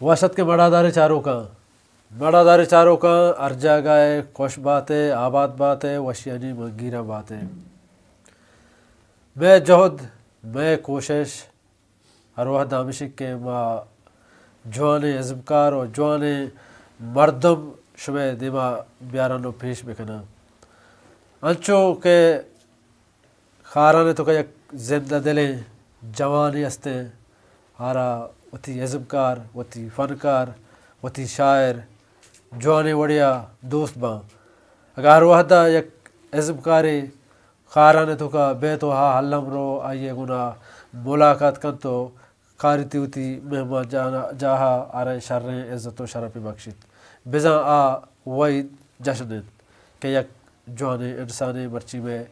وش اتکے مڑاداریں چاروکاں۔ مڑاداریں چاروکاں، ہر جاگہ ءَ خوش بات ئے، آباد بات ئے، وشیانی منگیراں بات ئے۔ مئے جہد، مئے کوشش ہر وہد ہمیش انت کہ ما جوانیں ازمکار و جوانیں مردم شمئے دیما بیارن و پیش بکنن۔ انچو کہ خاران ءِ توکا یک زندہ دلیں جوانے استیں، آرا وتی ازمکار، وتی فنکار، وتی شاعر جوانیں وڑیا دوست باں۔ اگاں ہر وہدا یک ازمکارے خاران ءِ توکا بیت و ہا الم رو آئی ءِ گونا ملاقات کنت و کاریتی وتی مہمان جاہ، جاہا آرا شریں عزت و شرفے بخشیت۔ بزاں آ وحید جشن انت کہ یک جوانیں انسانے مرچی مئے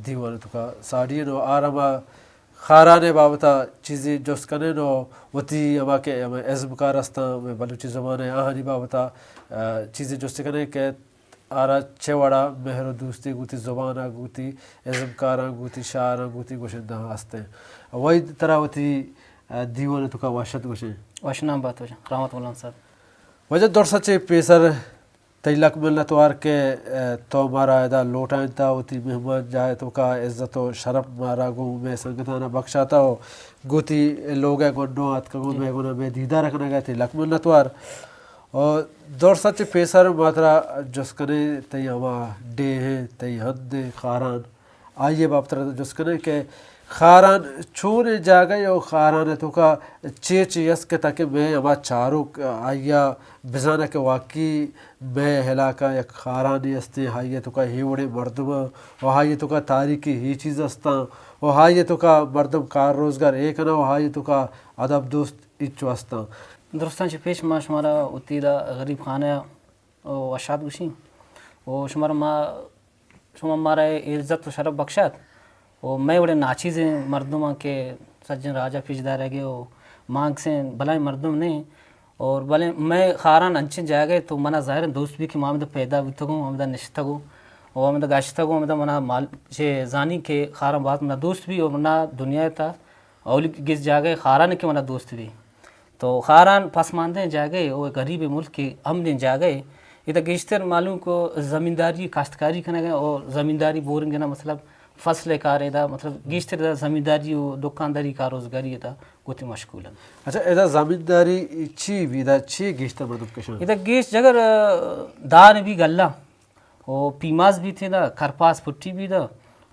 دیوان ءِ توکا ساڑی انت و آرا ما خاران ءِ بابتا چیزے جست کنیں و وتی ہما کہ ہمے ازمکار استاں، ہمے بلوچی زبان ءِ آہانی بابتا، آ، چیزے جست کنیں کہ آرا چہ وڑا مہر و دوستی گوں وتی زبان ءَ، گوں وتی ازمکاراں، گوں وتی شاعراں، گوں وتی گشندہاں استیں۔ وحید ترا وتی، آ، دیوان ءِ توکا وش ات گوشیں۔ وشنام بات واجہ، کرامت ملان صاحب۔ واجہ درسا چہ پیسر تئی لک منتوار کہ، آ، تو مارا ادا لوٹائینتا، وتی مہمان جاہ ءِ توکا عزت و شرپ مارا گوں مئے سنگتانا بخشاتا و گوں وتی لوگ ءِ گونڈواں اتکگوں مئے گونا مئے دیدار کنگا، تئی لک منتوار۔ و درسا چہ پیسر ما ترا جست کنیں، تئی ہما ڈیہہ، تئی ہند خاران، آئی ءِ بابت ترا جست کنیں کہ خاران چونیں جاگہے و خاران ءِ توکا چے چے است کہ تاکہ مئے ہما چاروک آئی ءَ بزاناں کہ واقعی مئے علاقہ یک خارانی استیں، آئی ءِ توکا اے وڑیں مردماں و آئی ءِ توکا تاریخی اے چیز استاں و آئی ءِ توکا مردم کار روزگار اے کناں و آئی ءِ توکا ادب دوست انچو استاں۔ درستاں چہ پیش ما شمارا وتی دا غریب خانہ ءَ وشات گوشیں و شمارا ما، شما مارا اے عزت و شرپ بخشات و مئے وڑیں ناچیزیں مردماں کہ سجیں راج ءَ پیش دارگ ءَ و ما انکسیں بلائیں مردم نہ ایں اور بلے مئے خاران انچیں جاگہے تو منا ظاہر انت دوست بی کہ ما ہمدا پیدا بوتگوں، ہمدا نشتگوں و ہمدا گشتگوں، ہمدا منا مال چہ زانی کہ خاران باز منا دوست بی و منا دنیا ءِ تہا اولی گیش جاگہ خاران کہ منا دوست بی۔ تو خاران پسماندہیں جاگہے و غریبیں ملکے، امنیں جاگہے۔ ادا گیشتر معلوم کو زمینداری، کاشتکاری کنگ ءَ و زمینداری بورنگ ءَ، مطلب فصل ءِ کار ادا، مطلب گیشتر ادا زمینداری و دکانداری، کار روزگاری ادا گوتی مشغول انت۔ اچھا، ادا زمینداری چی بی؟ ادا چی گیشتر مردم کشاں؟ ادا گیش جگر، آ، دان بی گلہ۔ و پیماز بیت ادا، کرپاس پٹی بیت ادا،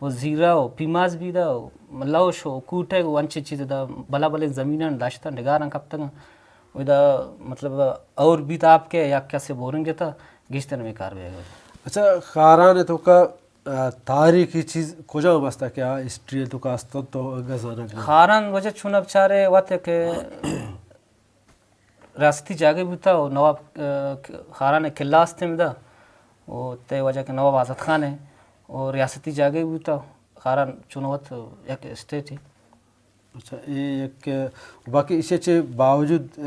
و زیرہ و پیماز بیت ادا، و لوش و کوٹگ و انچیں چیز ادا، بلا بلیں زمیناں داشتاں ڈگاراں کپتگاں۔ و ادا مطلب اور بیت آپ کہ یک کسے بورنگ جتا، گیشتر ہمے کار بیگ ءَ۔ اچھا، خاران ءِ توکا، آ، تاریخی چیز کجام است کہ آ ہسٹری ءِ توکا است انت تو انگہ زانگ نہ؟ خاران واجہ چون ءَ بچارے وت کہ ریاستی جاگہے بوتا و نواب، آ، خاران ءِ قلعہ استیں ادا و تئی واجہ کہ نواب آزاد خان ءِ و ریاستی جاگہے بوتا، خاران چون وت یک اسٹیٹے۔ اچھا، اے یک، باقی ایشی چہ باوجود، آ،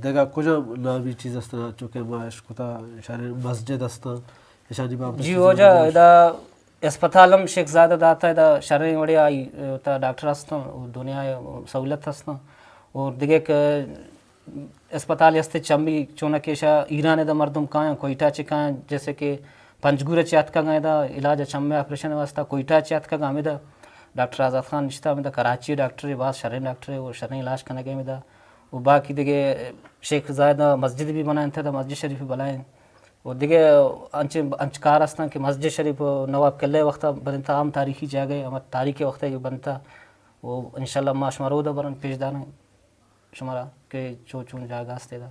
دگہ کجام نامی چیز استاں، چونکہ ما اشکتا شریں مسجد استاں، ایشانی بابت جی چیزے واجہ، بگوش۔ ادا اسپتال ہم شیخ زادہ داتا، ادا شریں وڑے آئی، آ، تا ڈاکٹر استاں، و دنیا ءِ سہولت استاں۔ اور دگہ کہ اسپتال ہستے چمی چونکہ ایشا ایران ءِ دا مردم کایاں، کوئٹہ چہ کایاں، جیسے کہ پنجگور چہ اتکگ ادا علاج چم ءِ آپریشن ءِ واسطہ، کوئٹہ چہ اتکگ ہمدا ڈاکٹر آزاد خان نشتہ ہمدا، کراچی ڈاکٹر باز شریں ڈاکٹر و شریں علاج کنگ ہمدا۔ و باقی دگہ شیخ زاید مسجد بھی بنائیں تھے، مسجد شریف بلائیں۔ و دگہ انچیں، انچ کار ہستاں کہ مسجد شریف نواب قلعہ وقتا بنتا، ہم تاریخی جاگہ، ہم تاریخ وقتا یہ بنتا۔ و انشاءاللہ ما شما رودا برن پیش داریں شمارا کہ چو چون جاگہ است ادا۔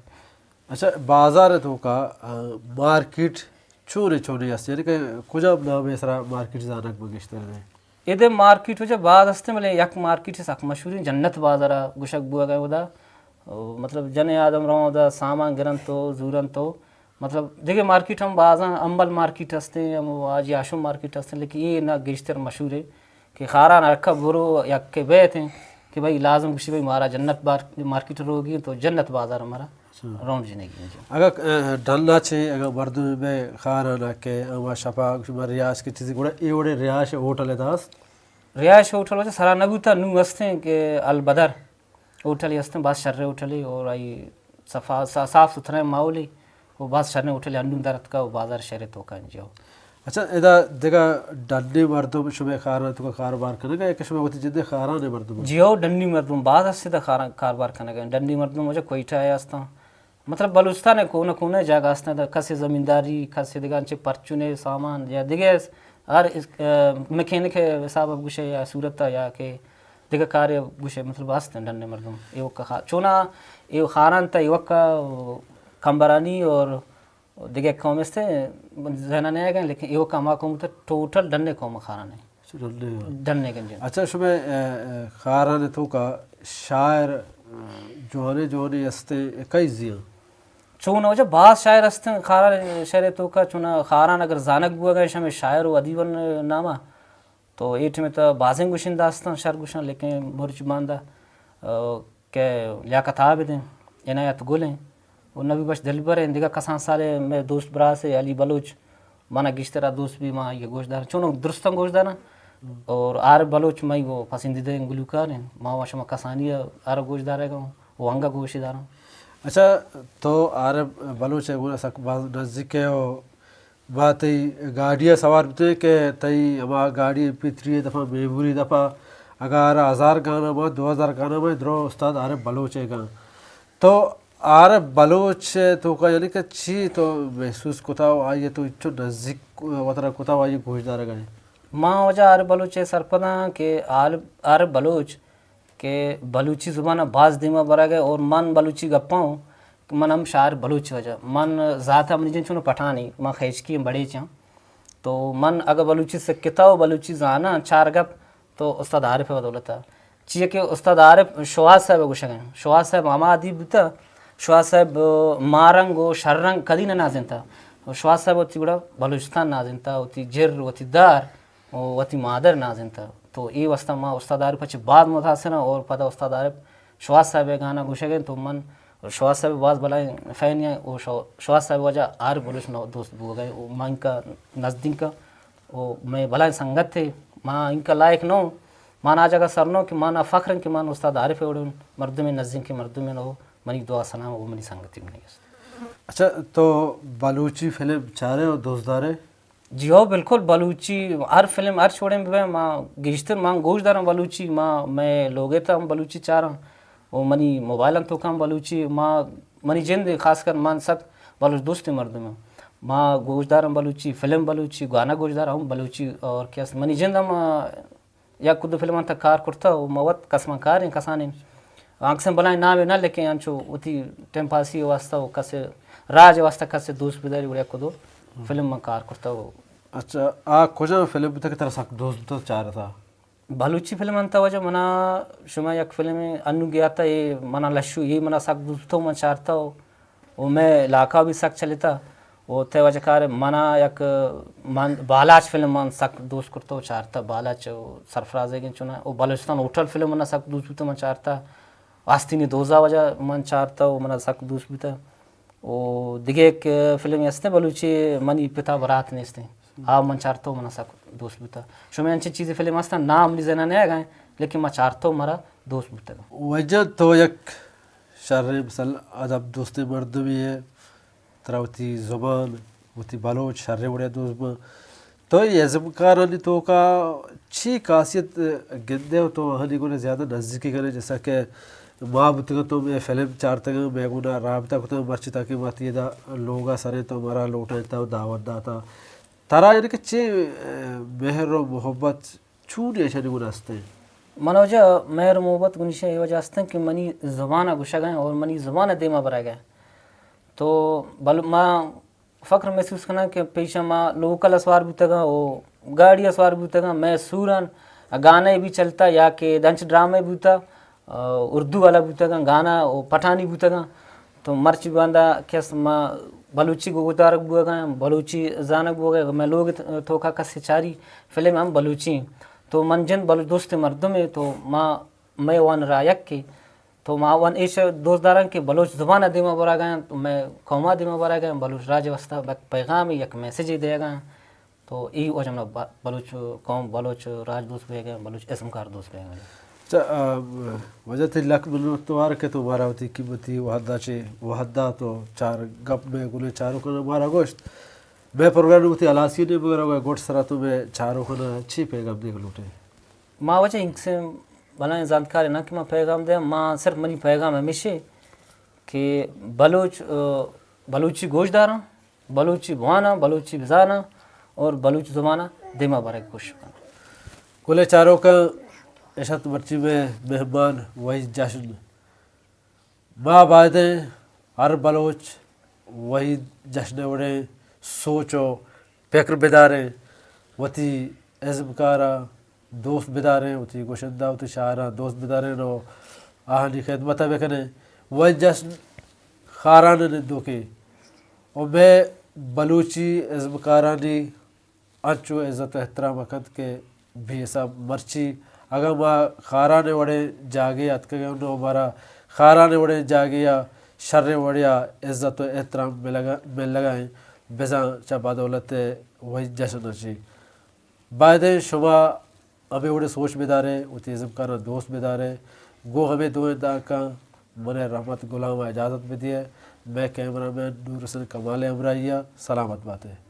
اچھا، بازار ءِ توکا، آ، مارکیٹ چونے چونے است؟ یعنی کہ کجام نام ءِ سرا مارکیٹ زانگ بہ گیشتر دے؟ ادے مارکیٹ وجہ باز است، بلے یک مارکیٹ سک مشہوریں جنت بازار ءَ گوشگ بوگ ءَ ادا۔ او، مطلب جن آدم رواں ادا سامان گرنت و زورنت و مطلب دگہ مارکیٹ ہم بازاں، امبل مارکیٹ ہستیں، ہم حاجی ہاشم مارکیٹ ہستیں، لیکن اے نہ گیشتر مشہور ہے کہ خاران ہرکا برو یک کے بیت ہیں کہ بھائی لازم گوشی بھائی مارا جنت بار-، مارکیٹ روگی تو جنت بازار مارا اچھا۔ راؤنڈ جنگی ہیں۔ اگر، آ، ڈنا چے اگر مردم بے خاران کہ اما شپا شما ریاش کی چیزی گوڑا اے وڑے ریاش ہوٹل داست؟ ریاش ہوٹل وجہ سرا نہ بوتا، نو ہستیں کہ البدر ہوٹل ہستیں، باز شر ہوٹل ہے اور آئی صفا-، صا-، صاف ستھریں ماحولے و باز شریں ہوٹلے انوں در اتکا و بازار شہرے توکا انت، جی ہو۔ اچھا، ادا دگہ ڈنی مردم شمئے کاراں توکا کاروبار کنگا یا کہ شمئے وتی جندے کاراں مردم؟ جی ہو، ڈنی مردم باز ہستے دا کاراں کاروبار کنگا۔ ڈنی مردم وجہ کوئٹہ ء ہستاں۔ مطلب بلوچستان ء کونے کونے جاگہ ہستاں، دا کسے زمینداری، کسے دگہ انچے پرچونے سامان یا دگہ ہر اس-، ا، میکینک ء حساب ء بگوشے یا صورت ء یا کہ دگہ کارے گوشے، مطلب ہستیں ڈنی مردم۔ ایوکا خا-، چونا ایو خاران تا ایوکا کمبرانی اور دگہ قوم استے، ذہنا نہ آگا، لیکن ایوکا ہما قوم تا ٹوٹل ڈنی قوم خاران ہے۔ ڈنی۔ ڈنی گنجن۔ اچھا، شمئے، ا، ا، خاران توکا شاعر، ا، جوانے جوانے استے، کئی زیاں؟ چونا وجہ باز شاعر استے خاران شہر توکا، چونا خاران اگر زانگ بوگا شمئے شاعر و ادیبن ناما، تو اے ٹیم ء تہ بازیں گوشندہ استاں، شر گوشاں، لیکن مرچی باندا، ا، کہ لیاقت عابد ایں، عنایت گل ایں، و نبی بخش دلبر ایں، دگہ کسان سال ایں، مئے دوست براس ایں علی بلوچ، منا گیشتر ء دوست بی، ما آئی ء گوش داراں، چونو درستاں گوش داراں۔ اور عارف بلوچ مئی وہ پسندیدہ ایں گلوکار ایں، ما و شما کسانی ء ہر گوش دارگ ء و انگا گوش داراں۔ اچھا، تو عارف بلوچ ء گونا سک باز نزدیک ہے و با تئی گاڑی ء سوار بوتیں کہ تئی ہما گاڑی پتری ء دپا، میموری دپا، اگاں آرا ہزار گانا ما، دو ہزار گانا ما، درو استاد عارف بلوچ ء گان۔ تو عارف بلوچ ء توکا یعنی کہ چی تو محسوس کتا و آئی ء تو انچو نزیک وترا کتا و آئی ء گوش دارگ ء ئے؟ ما وجہ عارف بلوچ ء سرپداں کہ عارف، عارف بلوچ کہ بلوچی زبان ء باز دیما برگ ء اور من بلوچی گپاں، من ہم شاعر بلوچ وجہ۔ من ذات ء منی جند چون پٹھانی، من خیچکی ہم بڑے چاں۔ تو من اگہ بلوچی سکتا و بلوچی زاناں چار گپ تو استاد عارف ء بدولت ء۔ چیئے کہ استاد عارف شوہاز صاحب ء گوشگ ء۔ شوہاز صاحب ہما ادیب بوتا، شوہاز صاحب مارنگ و شررنگ کدی نہ نازینتا۔ و شوہاز صاحب وتی گڑا بلوچستان نازینتا، وتی جر، وتی دار و وتی مادر نازینتا۔ تو اے واسطہ ما استاد عارف ء چہ باز متاثر آں اور پدا استاد عارف شوہاز صاحب ء گانا گوشگ ء تو من شوہاز صاحب ء باز بلائیں فین آں و شو-، شوہاز صاحب ء وجہ عارف بلوچ نو دوست بوگ ء و ما انکا نزدیک آں و مئے بلائیں سنگت ء ما انکا لائق نو، ما نا جگہ سر نو کہ ما نا فخر کہ من استاد عارف ء وڑیں مردمے نزدیک مردمے نو منی دعا سلام و منی سنگتی منی است۔ اچھا، تو بلوچی فلم چارے و دوست دارے؟ جی ہو، بالکل۔ بلوچی ہر فلم ہر چوڑیں بہ ما گیشتر من گوش داراں بلوچی، ما مئے لوگے تا ہم بلوچی چاراں و منی موبائل ہم توکا ہم بلوچی، ما منی جند خاص کر من سک بلوچ دوست مردم ہوں۔ ما گوش داراں بلوچی فلم، بلوچی گانا گوش داراں ہم بلوچی اور کیا منی جند ہم یک دو فلمان تک کار کرتا و ما وت کسمان کاریں کسانیں۔ آنکسیں بلائیں نامے نہ لکھیں، انچو وتی ٹائم پاسی واسطہ و کسے راج واسطہ کسے دوست بداری گڑا یک دو فلم من کار کرتا و۔ اچھا، آ کجا فلم بوتا کہ ترا سک دوست بوتا چارتا؟ بلوچی فلم انت وجہ منا شما یک فلم انو گیا تا، اے منا لشو، اے منا سک دوست بوتا و من چارتا و و مئے علاقہ بھی سک چلتا و تئی وجہ کار منا یک من بالاچ فلم من سک دوست کرتا و چارتا، بالاچ و سرفراز ایگن چونا و بلوچستان ہوٹل فلم منا سک دوست بوتا من چارتا، آستینی دوزا وجہ من چارتا و منا سک دوست بوتا و دگہ یک فلم ہستیں بلوچی منی پتا برات نیستیں، آ من چارتا و منا سک دوست بوتا۔ شمئے انچیں چیزیں فلم ہستن نام منی ذہنا نیاگا، لیکن ما چارتا و مرا دوست بوتگ۔ وجہ تو یک شریں مثل ادب دوستیں مردمے ئے، ترا وتی زبان، وتی بلوچ شریں وڑے ء دوست باں۔ تو اے ازمکارانی توکا چی خاصیت گندے و تو آہانی گونا زیادہ نزیکی کنے؟ جیسا کہ ما بوتگاں تو مئے فلم چارتگاں، مئے گونا رابطہ کتگ، مرچی تاکہ ما تیدا لوگا سریں تو مارا لوٹائینتا و دعوت داتا۔ ترا یعنی کہ چی مہر و محبت چون ایشانی گون است انت؟ من وجہ مہر محبت گون ایشی ء اے وجہ است انت کہ منی زبان ء گوشگ ء اور منی زبان ء دیما برگ ء۔ تو بل ما فخر محسوس کناں کہ پیشا ما لوکل ء سوار بوتگاں و گاڑی ء سوار بوتگاں، مئے سوران گانے بھی چلتا یا کہ دنچ ڈرامے بوتا، اردو والا بوتگاں، گانا و پٹھانی بوتگاں۔ تو مرچی باندا کس ما بلوچی گوشدارگ بوگا، بلوچی زانگ بوگا، مئے لوگ توکا کسے چاری فلم ہم بلوچی۔ تو من جند بلوچ دوست مردمے، تو ما مئے وان را یکے۔ تو ما وان ایش دوست دارن کہ بلوچ زبان دیما برا گئے، تو مئے قوما دیما برا گئے، بلوچ راج واسطہ یک پیغام، یک میسج دیگا۔ تو ای وجہ منا ب-، بلوچ قوم، بلوچ راج دوست بیگ ء، بلوچ ازمکار دوست بیگ ء۔ واجہ تئی لک منتوار کہ تو مارا وتی قیمتی وہدا چہ وہدا تو چار گپ مئے گلیں چاروکاں مارا گوشت۔ مئے پروگرام وتی ہلاسی نے بگر گڈ سرا تو مئے چاروکاں چی پیغام دیگ لوٹے؟ ما واجہ انکسیں بلائیں زانتکارے نہ کہ ما پیغام دیاں، ما صرف منی پیغام ہمیشی کہ بلوچ، آ، بلوچی گوش داراں، بلوچی بواناں، بلوچی بزاناں اور بلوچی زباناں دیما برگ کوشش کناں۔ گلیں چاروکاں، اشت مرچی مئے مہمان وحید جشن۔ ما بایدیں ہر بلوچ وحید جشن وڑیں سوچ و پکر بداریں، وتی ازمکارا دوست بداریں، وتی گشندہ، وتی شاعراں دوست بداریں و آہانی خدمت بکنیں۔ وحید جشن خاران نندوکے و مئے بلوچی ازمکارانی انچو عزت و احترام کنت کہ بے حساب۔ مرچی اگاں ما خاران وڑیں جاگے اتکگیں و مارا خاران وڑیں جاگے یا شریں وڑیا عزت و احترام ملگا، ملگا ہیں، بزاں چہ بدولت وحید جشن چی۔ بایدیں شما ہمے وڑیں سوچ بدارے، وتی ازمکاراں دوست بدارے۔ گوں ہمے دوئیں دانکاں من رحمت غلام ء اجازت بدیے۔ مئے کیمرہ مین نور حسین کمال ء ہمراہی ء سلامت باتے۔